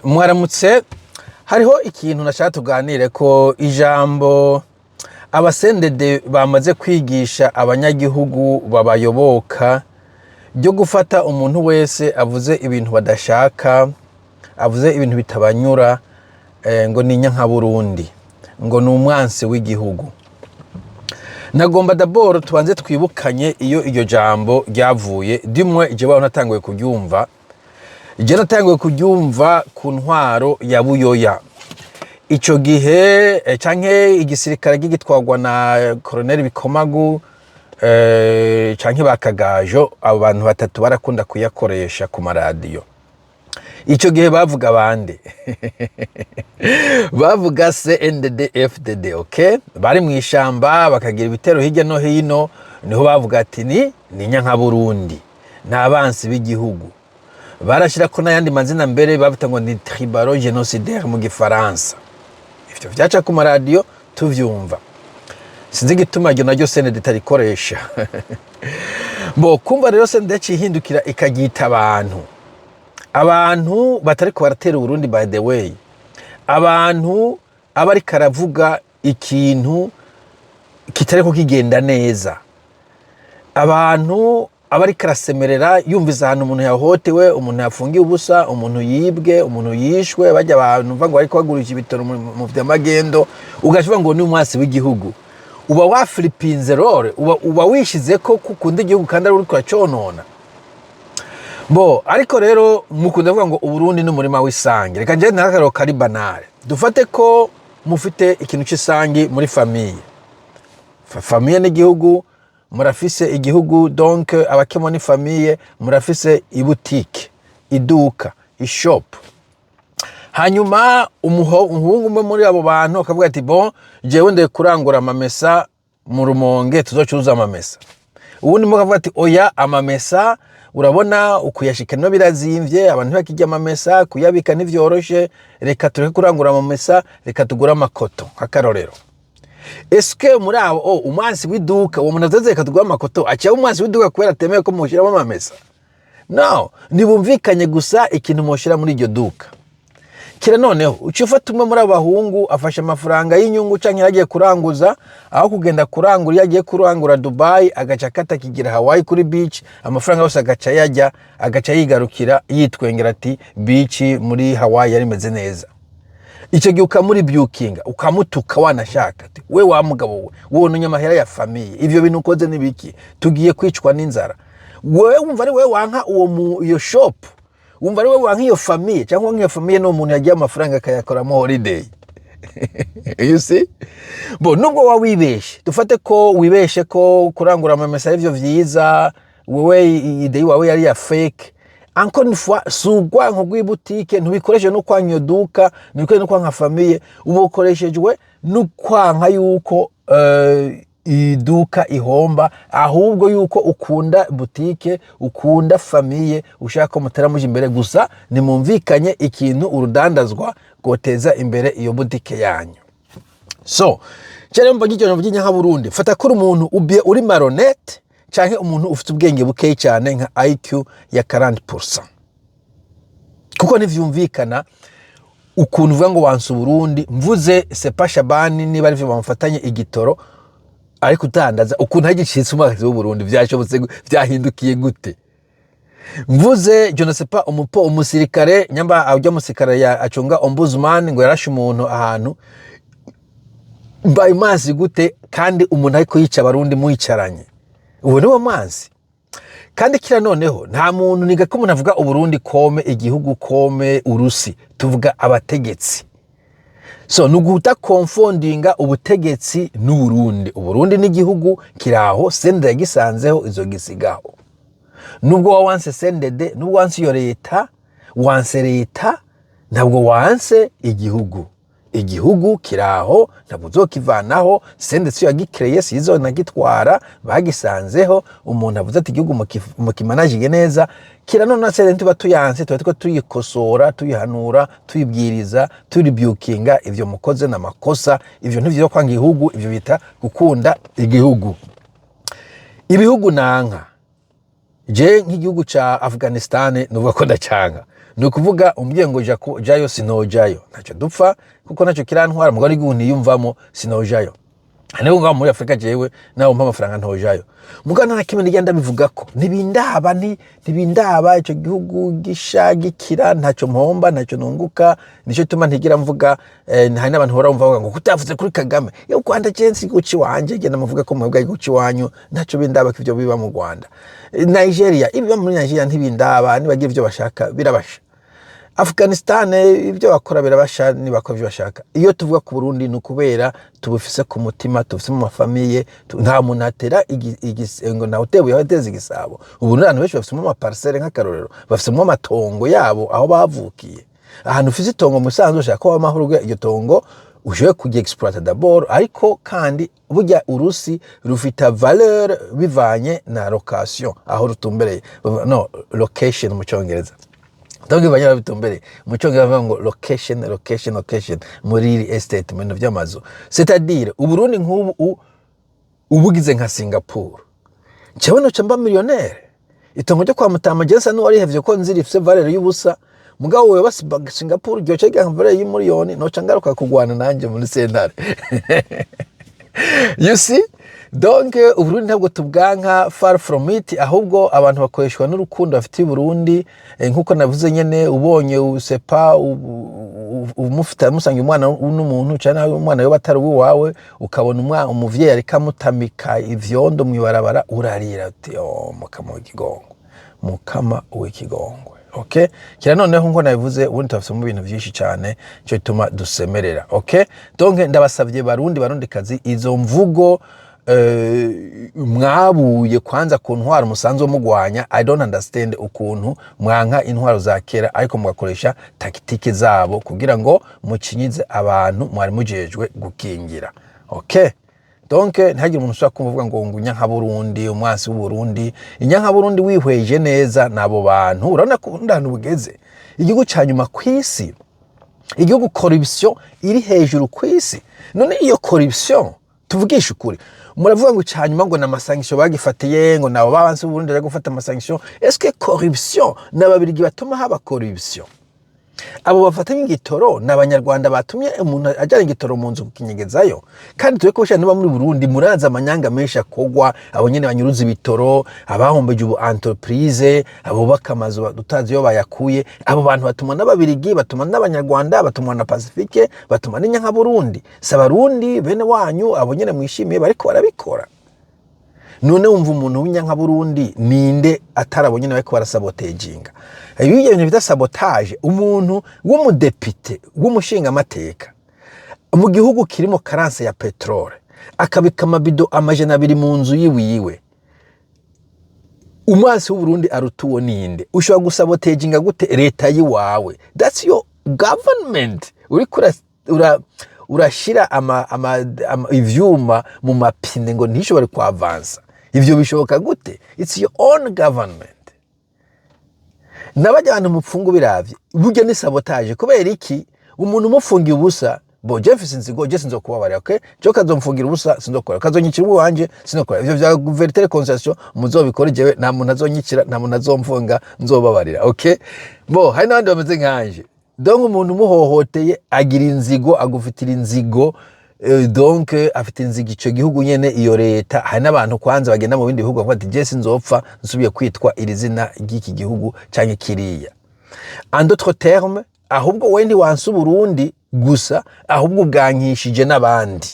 Mwaramutse. Hariho ikintu nashaka tuganire ko, ijambo aba CNDD bamaze kwigisha abanyagihugu babayoboka ryo gufata umuntu wese avuze ibintu badashaka, avuze ibintu bitabanyura, ngo ni Burundi, ngo ni umwansi w'igihugu. Nagomba d'abord tubanze twibukanye iyo iryo jambo ryavuye. Dimwe jewe natanguye kuryumva, je natanguye kuryumva ku ntwaro ya Buyoya. Ico gihe canke igisirikare gigitwarwa na Colonel Bikomagu canke ba Kagajo, abo bantu batatu barakunda kuyakoresha ku maradiyo. Ico gihe bavuga bande? Bavuga CNDD FDD, okay? Bari mu ishamba, bakagira ibitero hirya no hino, niho bavuga ati ni Nyankaburundi, ni abansi b'igihugu. Barashirako n'ayandi mazina mbere, bavuga ngo ni tribalo génocidaire mu gifaransa. Ivyo vyaca ku maradiyo tuvyumva. Sinzi igituma iryo naryo CNDD itarikoresha. Bo kumva rero CNDD yaciye ihindukira ikaryita abantu batariko baratera Uburundi, by the way, abantu aba ariko aravuga ikintu kitariko kigenda neza, abantu aba ariko arasemerera, yumvise ahantu umuntu yahohotewe, umuntu yafungiwe ubusa, umuntu yibwe, umuntu yishwe, bajya abantu mva ngo bariko bagurisha ibitoro mu vy'amagendo, ugaca uvuga ngo ni umwasi w'igihugu. Uba waflipinze role, uba wishize ko kukunda igihugu kandi ari uriko uraconona. Bo ariko rero mukunda kuvuga ngo Uburundi ni umurima w'isangi. Reka njye ntakararo kari banale. Dufate ko mufite ikintu c'isangi muri famille. Famille n'igihugu, murafise igihugu, donc abakemo ni famille, murafise ibutike, iduka, ishop. Hanyuma umuhungu umwe muri abo bantu akavuga ati: "Bon, jewe ndeye kurangura amamesa mu Rumonge, tuzocuruza amamesa." Uwundi mukavuga ati: "Oya, amamesa urabona ukuyashika birazimvye, abantu ntibakirya amamesa, kuyabika ntivyoroshe, reka tureke kurangura amamesa, reka tugure amakoto." Nk'akarorero, eske muri abo, oh, umwansi w'iduka, uwo muntu azoze reka tugure amakoto, aciye umwansi w'iduka kubera atemeye ko mushiramo amamesa? No ntibumvikanye gusa ikintu mushira muri iryo duka. Kira noneho uca ufata umwe muri abo bahungu afashe amafaranga y'inyungu canke yagiye kuranguza, aho kugenda kurangura, iyo agiye kurangura Dubai, agaca akata akigira Hawaii kuri beach, amafaranga yose agaca yajya, agaca yigarukira yitwengera ati: "Beach muri Hawaii yari imeze neza." Icyo gihe ukamuribyukinga, ukamutuka wanashaka, ati: "We wa mugabo we, wononye amahera ya famille, ivyo bintu ukoze n'ibiki? Tugiye kwicwa n'inzara." Wewe wumva ari wewe wanka uwo mu iyo shop, wumva ari wewe wanka iyo famille, cyangwa nk'iyo famille ni umuntu yagiye amafaranga akayakoramo holiday, you see? Bo nubwo wa wibeshe, dufate ko wibeshe ko kurangura amamesa arivyo vyiza, wewe idée wawe yari ya fake, encore une fois si urwanko rw'ibutike, ntubikoreshe no kwanka iyo duka, ntubikoreshe no kwanka famille, uba ukoreshejwe no kwanka yuko iduka ihomba, ahubwo yuko ukunda butike, ukunda famille, ushaka ko mutera muja imbere. Gusa nimumvikanye ikintu urudandazwa rwoteza imbere iyo butike yanyu. So cyane mba ngiryo by'inyankaburundi, fata ko uri umuntu ubye uri malhonnête canke umuntu ufite ubwenge bukeyi cyane, nka IQ ya 40%, kuko ntivyumvikana ukuntu uvuga ngo wanse Uburundi. Mvuze Sepa Shabani, niba arivyo bamufatanye igitoro ariko utandaza, ukuntu agicitse umwakazi w'Uburundi vyashobotse, vyahindukiye gute? Mvuze je ne sais pas, umusirikare, nyamba ujya musirikare ya acunga ombudsman ngo yarashe umuntu ahantu, mbaye mazi gute kandi umuntu ariko yica abarundi mwicaranye? Uwo niwo mazi. Kandi kira noneho nta muntu niga ko umuntu avuga Uburundi comme igihugu, comme urusi, tuvuga abategetsi. So ni uguta konfondinga ubutegetsi n'Uburundi. Uburundi n'igihugu kiraho, CNDD yagisanzeho, izogisigaho. Nubwo wa wanse CNDD, nubwo wanse iyo leta, wanse leta, ntabwo wanse igihugu. Igihugu kiraho, ntabwo uzokivanaho. CNDD siyo yagikereye, sizo nagitwara, bagisanzeho. Umuntu avuze ati igihugu mukimanajige neza. Kira none na CNDD tuba tuyanse, tuba turiko tuyikosora, tuyihanura, tuyibwiriza, turibyukinga: ivyo mukoze na makosa, ivyo ntivyo kwanga igihugu, ivyo bita gukunda igihugu. Ibihugu nanka je, nk'igihugu ca Afghanistan, nuvuga ko ndacanga. Ni ukuvuga umbwiye ngo jayo, sinojayo, ntacyo dupfa kuko ntacyo kirantwara. Mugabo n'igihugu niyumvamo, sinojayo. Niba ngaho muri Afurika, jewe nawe umpa amafaranga ntojayo. Mugabo nta na kimwe nigenda ndabivugako, ntibindaba, ntibindaba. Ico gihugu gisha gikira, ntacyo mpomba, ntacyo nunguka. Nico gituma ntigira mvuga. Hari n'abantu bahora bumva bavuga ngo kutavuze kuri Kagame yo Rwanda. Je nsi igihugu ciwanje, genda muvuga ko mwebwe igihugu ciwanyu. Ntacyo bindaba ko ivyo biba mu Rwanda. Nigeria, ibiba muri Nigeria ntibindaba, nibagira ivyo bashaka birabasha. Afghanistan, ibyo bakora birabasha, nibakora ibyo bashaka. Iyo tuvuga ku Burundi ni ukubera tubufise ku mutima, tubufise mu ma familles. Nta muntu atera ngo ntawe utebuye aho ateza igisabo. Ubu abantu benshi bafisemo ama parcelles, nk'akarorero bafisemo amatongo yabo aho bavukiye. Ahantu ufise itongo musanzwe ushaka ko amahoro, iryo tongo ushobore kugi exploiter d'abord. Ariko kandi burya urusi rufite valeur bivanye na location, aho rutumbereye, no location mu Cyongereza. Donc bivanye n'aho bitumbereye, mu Cyongereza bavuga ngo location, location, location muri real estate, mu bintu by'amazu. C'est-à-dire Uburundi nk'ubu ubugize nka Singapore, njyewe noca mba millionnaire. Itongo ryo kwa Mutama je nsa n'uwarihevye ko nzi rifise valeur y'ubusa. Mugabo wewe basi Singapore ryoca rigira nka valeur y'umuriyoni, noca ngaruka kugwana nanje muri sentare, you see. Donc Uburundi ntabwo tubwanka, far from it. Ahubwo abantu bakoreshwa n'urukundo bafitiye Uburundi. Nk'uko navuze nyene, ubonye usepa umufite musanga umwana n'umuntu cyangwa umwana yoba atari uwawe, ukabona umwana umuvyeyi ariko amutamika ivyondo mw'ibarabara, urarira uti: "Oh, Mukama w'ikigongwe, Mukama w'ikigongwe." Okay, kira noneho nko nabivuze, ubundi tubafisemo ibintu byinshi cyane, cyo gituma dusemerera. Okay, donc ndabasavye Barundi, Barundi kazi, izo mvugo mwabuye kwanza ku ntwaro musanzwe mugwanya. I don't understand ukuntu mwanka intwaro za kera, ariko mugakoresha tactique zabo kugira ngo mukinyize abantu mwari mujejwe gukingira. Okay, donc ntihagire umuntu ushobora kumva uvuga ngo inyanka Burundi, umwansi w'Uburundi, inyanka Burundi. Wihweje neza n'abo bantu, urabona ko ubundi ahantu bugeze, igihugu ca nyuma ku isi, igihugu corruption iri hejuru ku isi. None iyo corruption, tuvugishe ukuri, muravuga ngo icanyuma ngo ni ama sanctions bagifatiye, ngo nabo babansi b'Uburundi bari gufata ama sanctions. Est-ce que corruption ni Ababirigi batuma haba corruption? Abo bafatanya igitoro ni Abanyarwanda batumye umuntu ajyana igitoro mu nzu kukinyegezayo. Kandi turi kubishyira niba muri Burundi murazi amanyanga menshi akogwa, abo nyene banyuruza ibitoro, abahombeje ubu entreprise, abubaka amazu utazi iyo bayakuye. Abo bantu batuma n'Ababirigi, batuma n'Abanyarwanda, batuma na Pacifique, batuma n'Inyankaburundi. Si Abarundi bene wanyu abo nyene mwishimiye bariko barabikora? None wumva umuntu w'Inyankaburundi ninde atari abo nyene bariko barasaboteginga ibi bintu bita sabotage? Umuntu w'umudepite, w'umushingamateka mu gihugu kirimo carence ya pétrole, akabika amabido 200 mu nzu yiwiwe, umwansi w'Uburundi aruta uwo ninde? Ushobora gusaboteginga gute leta yiwawe? That's your government. Uriko urashira ivyuma mu mapine ngo ntishobore kwavansa. Ivyo bishoboka gute? It's your own government. Nabajya abantu mupfunga, biravye burya ni sabotage. Kubera iki? Umuntu umufungiye ubusa, bo je mfise inzigo, je sinzokubabarira. Okay, je kazomfungira ubusa sinzokora, kazonyikira uwanje sinokora. Ivyo vya vérité, réconciliation muzobikora. Jewe nta muntu azonyikira, nta muntu azomfunga nzobabarira. Okay, bo hari n'abandi bameze nkanje. Donc umuntu umuhohoteye agira inzigo, agufitira inzigo. Donc afite inzigo ico gihugu nyene, iyo leta. Hari n'abantu kwanza bagenda mu bindi bihugu bavuga ati: "Je sinzopfa nsubiye kwitwa iri zina ry'iki gihugu canke kiriya." En d'autres termes, ahubwo we ntiwanse Uburundi gusa, ahubwo ubwankishije n'abandi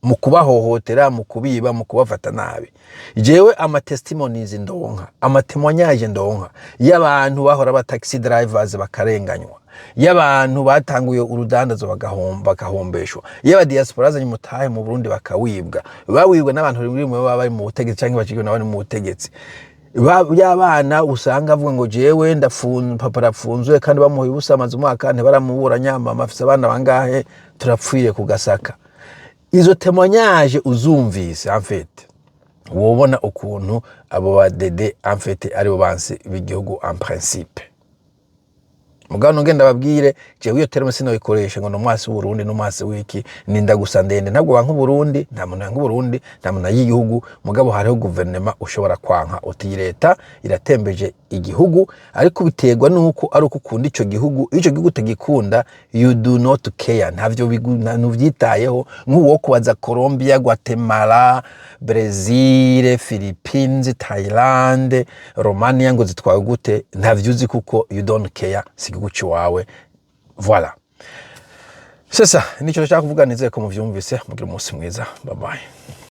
mu kubahohotera, mu kubiba, mu kubafata nabi. Jewe ama testimonies ndonka, ama témoignages ndonka y'abantu bahora ba taxi drivers bakarenganywa, y'abantu batanguye urudandazo bagahomba, bagahombeshwa, y'aba diaspora bazanye umutahe mu Burundi bakawibwa, bawibwa n'abantu rimwe rimwe baba bari mu butegetsi canke bashyigikiwe n'abari mu butegetsi. Y'abana usanga avuga ngo: "Jewe ndafunzwe, papa arafunzwe kandi bamuhoye ubusa, amaze umwaka ntibaramuburanya, mama afise abana bangahe, turapfuye ku gasaka." Izo témoignages uzumvise, en fait wobona ukuntu abo ba DD en fait aribo bansi b'igihugu en principe. Mugabo nongeye ndababwire, jewe iyo terme sinoyikoresha ngo ni umwasi w'Uburundi n'umwasi w'iki, ninda gusa ndende. Ntabwo banka Uburundi, nta muntu yanka Uburundi, nta muntu y'igihugu. Mugabo hariho guverinoma ushobora kwanka uti iyi leta iratembeje igihugu, ariko biterwa nuko ari uko ukunda ico gihugu. Iyo ico gihugu utagikunda, you do not care, ntavyo ntuvyitayeho. Nk'uwo kubaza Colombia, Guatemala, Brazil, Philippines, Thailand, Romania ngo zitwawe gute, ntavyo uzi kuko you don't care, si igihugu ciwawe. Voilà, c'est ça, nico nshaka kuvuga. Nizeye ko muvyumvise. Mugira umunsi mwiza, bye bye.